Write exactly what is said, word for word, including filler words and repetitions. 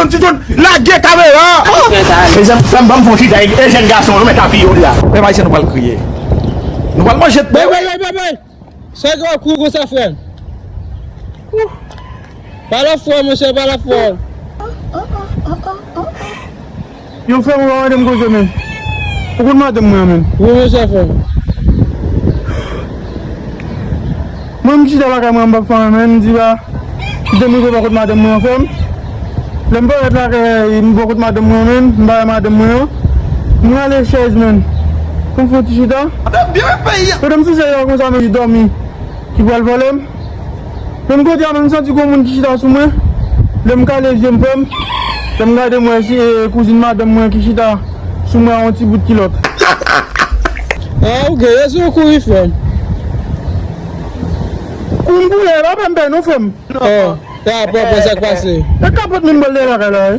Ti John, lage kamera! Mezanmi, frè m, ban m fè yon chita, e jèn gason, yo mèt apiye w la. Pèp ayisyen, nou pral kriye. Nou pral manje tèt. Bay, bay, bay, bay, bay! Sa gen w ap kouri konsa, frè m? Pale fò, monchè, pale fò. Yo, frè m, ou pa mande m koze, men. Ou konn madanm mwen an, men. Wi, monchè, frè m. Mwen, m chita lakay mwen, m p ap fè anyen, men, m di ba, kite m rive bò kot madanm mwen an, frè m. Lè m parèt lakay, m bò kot madanm mwen an, men, m ba madanm mwen an. M rale chèz, men. Pou m fè yon ti chita. Pandan m sou chèz la konsa, men, li dòmi. Ki pral vòlè m. Menm kote a, men m santi gon moun ki chita sou mwen. Lè m kale zye m, frè m, lè m gade, m wè se, e, kouzin madanm mwen ki chita sou mwen a yon ti bout kilòt. Ah, ou gen rezon, kouri, frè m. Kouri, m kouri, e pa pè m pè non, frè m. Oh, ta pran, pran sa k pase. E kapòt menm bòl dèyè lakay la, wi.